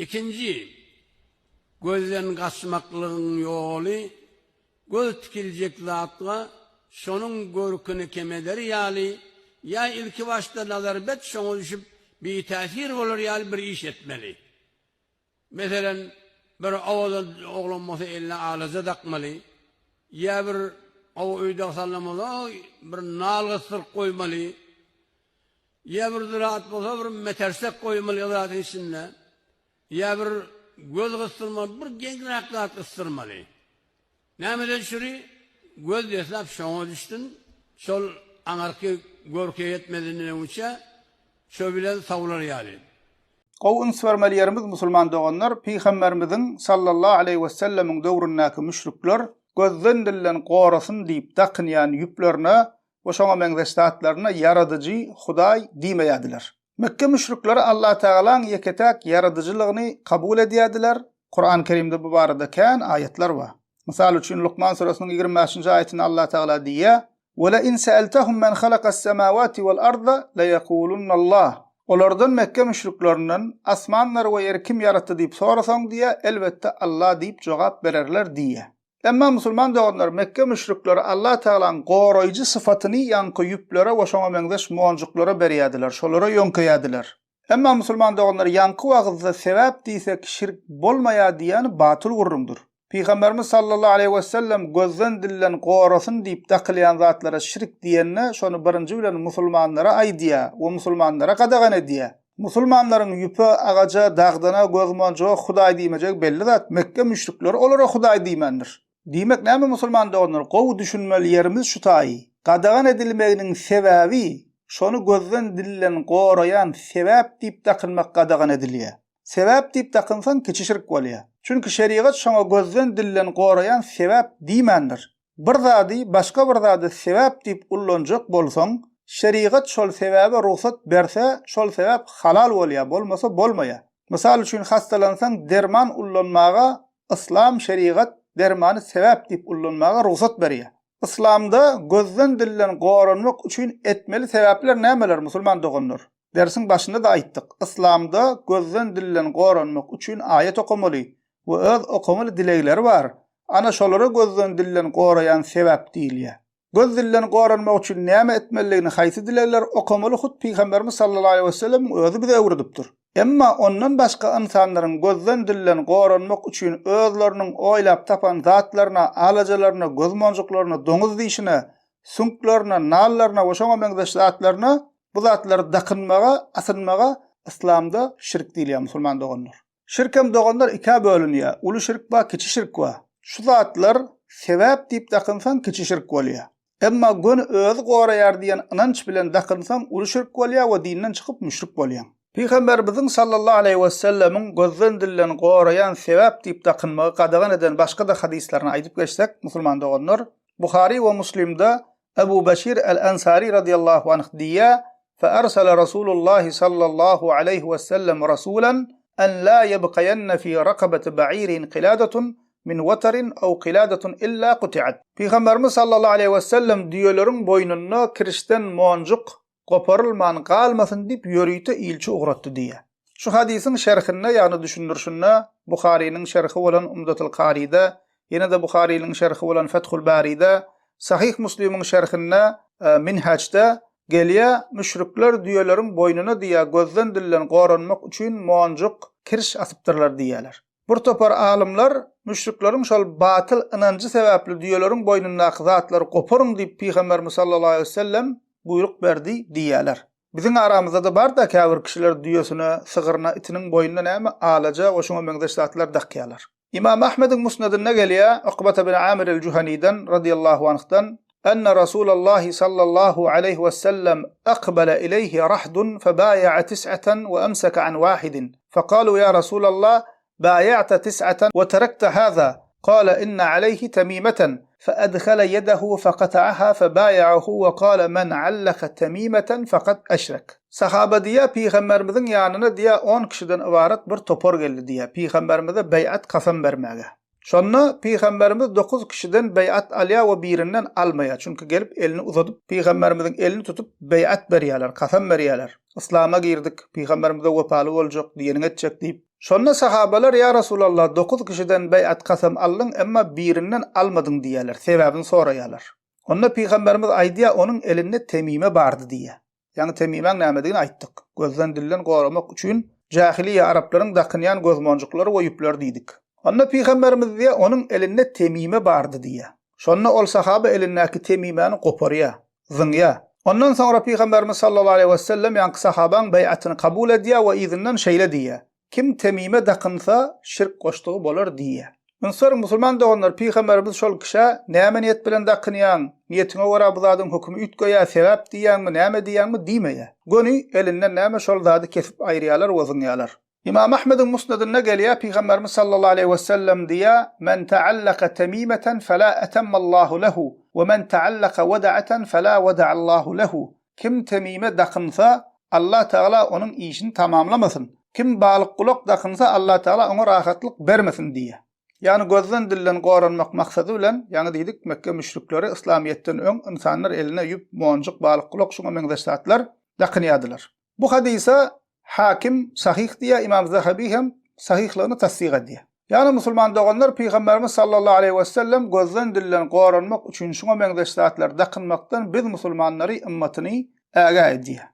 Ikinji, gözden gaçmaklygyň ýoly, göz tikiljek zatga şonuň görküni kemeder ýaly ýa ilkibaşda nazarbet şoňa düşüp bitäsir bolar ýaly bir iş etmeli. Meselem, bir owadan oglan bolsa eline alaja dakmaly, ýa bir gowy öýde salnan bolsa bir nal gysdyryp goýmaly, ýa bir zat bolsa bir metersek goýmaly zadyň içinde, ýa bir göz gysdyrmaly, bir geňräk zat gysdyrmaly. Nämeden çüri göz deslap şoňa düşsün, şol aňyrky görke ýetmezinden öňçä şo bilen sawlar ýaly. Gowy üns bermeli ýerimiz musulman doganlar Pygamberimiziň sallallahu aleýhi wesellemiň döwründäki müşrikler gözden dilden gorasyn diýip dakynýan ýüplerine we şoňa meňzeş zatlaryna ýaradyjy Hudaý diýmeýärdiler. Mekge müşrikleri Allatagalaň ýeke-täk ýaradyjylygyny kabul edýärdiler, Kuran Kerimde bu barada kän aýatlar bar. Mysal üçin Lukman süresiniň 25-nji aýatynda Allatagala diýýär, Ve le in seeltehum men halakas semawati vel arda leyekulunallah. Olardan Mekge müşriklerinden asmanlary we ýeri kim ýaratdy diýip sorasaň diýýär, elbetde Allah diýip jogap bererler diýýär. Emma musulman doganlar Mekge müşrikleri Allah Tagalaň goraýjy syfatyny ýaňky ýüplere we şoňa meňzeş monjuklara berýärdiler, şolara ýöňkeýärdiler. Emma musulman doganlar ýaňky wagyzda sebäp diýsek şirk bolmaýar diýýäni batyl gürrüňdir. Pygamberimiz sallallahu aleýhi wesellem gözden dilden gorasyn diýip dakylýan zatlara şirk diýende şony birinji bilen musulmanlara aýdýar we musulmanlara gadagan edýär. Musulmanlaryň ýüpe, agaja, dagdana, gözmonjuga Hudaý diýmejegi belli zat. Mekge müşrikleri olara Hudaý diýmändir. Diýmek näme musulman doganlar gowy düşünmeli ýerimiz şu taýy. Gadagan edilmeginiň sebäbi şony gözden dilden goraýan sebäp diýip dakynmak gadagan edilýär. Sebäp diýip dakynsaň kiçi şirk bolýar. Çünki şerigat şoňa gözden dilden goraýan sebäp diýmändir. Bir zady başga bir zada sebäp diýip ullanjak bolsaň, şerigat şol sebäbe rugsat berse, şol sebäp halal bolýar, bolmasa bolmaýar. Mysal üçin hassalansaň derman ullanmaga yslam şerigat dermany sebäp diýip ullanmaga rugsat berýär. Yslamda gözden-dilden goranmak üçin etmeli sebäpler nämeler musulman doganlar? Dersiň başynda-da aýtdyk, yslamda gözden-dilden goranmak üçin aýat okamaly we öz okamaly dilegleri bar. Ana şolara gözden-dilden goraýan sebäp diýilýär. Göz-dilden goranmak üçin näme etmelidigini, haýsy dilegleri okamaly hut Pygamberimiz sallallahu aleýhi wesellemiň özi bize öwredipdir. Emma ondan başga ynsanlaryň gözden-dilden goranmak üçin özleriniň oýlap tapan zatlaryna, alajalaryna, gözmonjuklaryna, doňuz dişine, süňklerine, nallaryna we şoňa meňzeş zatlaryna bu zatlary dakynmaga, asynmaga yslamda şirk diýilýär musulman doganlar. Şirkem doganlar ikä bölünýär. Uly şirk bar, kiçi şirk bar. Şu zatlar sebäp diýip dakynsaň kiçi şirk bolýar. Emma göni özi goraýar diýen ynanç bilen dakynsaň uly şirk bolýar we dinden çykyp müşrik bolýaň. Pygamberimiziň sallallahu aleýhi wesellemiň gözden dilden goraýan sebäp diýip dakynmagy gadagan eden başga-da hadyslaryny aýdyp geçsek, musulman doganlar, Buhary we Muslimde Ebu Beşir el-Ensary radiyallahu anh diýýär, Fe-ersele Rasulullahi sallallahu aleýhi we sellem rasulan en la ýebkaýenne fi rakabeti ba'irin kiladatun min watarin aw kiladatun illa kutiat. Pygamberimiz sallallahu aleýhi we sellem düýeleriň boýnunda kirişden monjuk goparylman galmasyn diýip ýörite ilçi ugratdy diýýär. Şu hadysyň şerhinde, ýagny düşündirişinde Buharynyň şerhi bolan Umdatul Karyda, ýene-de Buharynyň şerhi bolan Fethul Baryda, Sahyh Muslimiň şerhinde Minhaçda gelýär, müşrikler düýeleriň boýnuna diýýär gözden-dilden goranmak üçin monjuk, kiriş asypdyrlar diýýärler. Bir topar alymlar müşrikleriň şol batyl ynanjy sebäpli düýeleriň boýnundaky zatlary goparyň diýip Pygamberimiz sallallahu aleýhi wesellem buýruk berdi diýýärler. Biziň aramyzda-da bar-da käbir kişiler düýesine, sygryna, itiniň boýnuna näme alaja we şuňa meňzeş zatlar dakýarlar. Ymam Ahmediň Musnadynda gelýär, Ukbata bin Amir el-Juhanydan radiyallahu anhdan, Enne Rasulallahi sallallahu aleýhi wesellem akbala ileýhi rahdun febaýa'a tis'atan we emseke an wahidin. Fekalu ýa Rasulallah baýa'te tis'atan we terekte haza. Kale inne aleýhi temimeten feedhale ýedehu fekata'aha febaýa'ahu we kale men allaka temimeten fekad eşrek. Sahaba diýýär, Pygamberimiziň ýanyna diýýär on kişiden ybarat bir topar geldi diýýär, Pygamberimize beý'at kasam bermäge. Şonda Pygamberimiz dokuz kişiden beýat alýar we birinden almaýar. Çünki gelip elini uzadyp, Pygamberimiziň elini tutup beýat berýärler, kasam berýärler. Yslama girdik, Pygamberimize wepaly boljak, diýeniňi etjek diýip. Şonda sahabalar Ýa Resulallah dokuz kişiden beýat kasam aldyň emma birinden almadyň diýýärler, sebäbini soraýarlar. Onda pygamberimiz aýdýar onuň elinde temime bardy diýýär. Ýaňy temimäň nämedigini aýtdyk. Gözden-dilden goramak üçin jähiliýe araplaryň dakynýan gözmonjuklary we ýüpleri diýdik. Onda pygamberimiz diýýär, onuň elinde temime bardy diýýär. Şonda ol sahaba elindäki temimäni goparýar, zyňýar. Ondan soňra pygamberimiz sallallahu aleýhi wesellem ýaňky sahabaň beýatyny kabul edýär we yzyndan şeýle diýýär, Kim temime dakynsa, şirk goşdugy bolar diýýär. Üns beriň, musulman doganlar, Pygamberimiz şol kişä, Näme niýet bilen dakynýaň? Niýetiňe görä bu zadyň hökümi üýtgeýär, sebäp diýýäňmi, näme diýýäňmi diýmeýär. Göni elinden näme şol zady kesip aýyrýarlar we zyňýarlar. Ymam Ahmediň Musnadynda gelýär, Pygamberimiz sallallahu aleýhi wesellem diýýär, Men ta'allaka temimeten fela etemmallahu lehu, we men ta'allaka weda'aten fela weda'allahu lehu. Kim temime dakynsa, Allah Tagala onuň işini tamamlamasyn. Kim balykgulak dakynsa, Allah Tagala oňa rahatlyk bermesin diýýär. Ýagny gözden-dilden goranmak maksady bilen, ýaňy diýdik, Mekge müşrikleri yslamyýetden öň ynsanlar eline ýüp, monjuk, balykgulak şuňa meňzeş zatlar dakynýardylar. Bu hadysa Hakim sahyh diýýär, Ymam Zahabi hem sahyhlygyny tassyk edýär. Ýagny musulman doganlar Pygamberimiz sallallahu aleýhi wesellem gözden-dilden goranmak üçin şuňa meňzeş zatlary dakynmakdan biz musulmanlary ymmatyny ägä edýär.